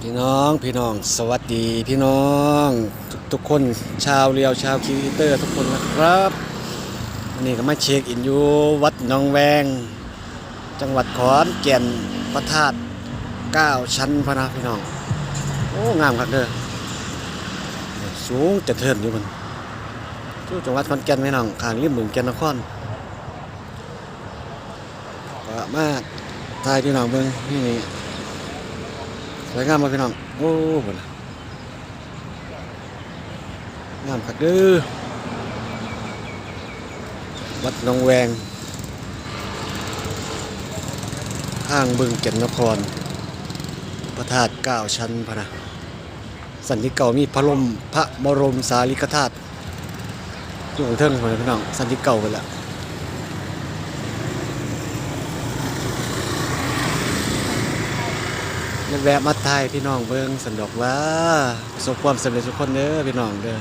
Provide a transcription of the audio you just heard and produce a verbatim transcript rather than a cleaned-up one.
พี่น้อง พี่น้อง สวัสดีพี่น้อง ทุกๆคน ชาวเรียว ชาวครีเอเตอร์ทุกคนนะครับ วันนี้ก็มาเช็คอินอยู่วัดหนองแวง จังหวัดขอนแก่น พระธาตุเก้าชั้นพะนะพี่น้อง โอ้ งามคักเด้อ สูงจะเทินอยู่มัน อยู่จังหวัดขอนแก่นพี่น้อง ข้างริมบึงแก่นนคร ก็มาถ่ายพี่น้องเบิ่งนี่ สวยงามบ่พี่น้อง โอ้ พุ่นน่ะ งามคักเด้อ วัดหนองแวง ทางบึงแก่นนคร พระธาตุเก้าชั้นพะนะ ชั้นที่เก้ามีพระลม พระบรมสารีริกธาตุ อยู่ข้างเทิงพุ่นน่ะพี่น้อง ชั้นที่เก้าไปแล้ว แวะมาถ่ายพี่น้องเบิ่งซั้นดอกว่า ประสบความสำเร็จทุกคนเด้อพี่น้องเด้อ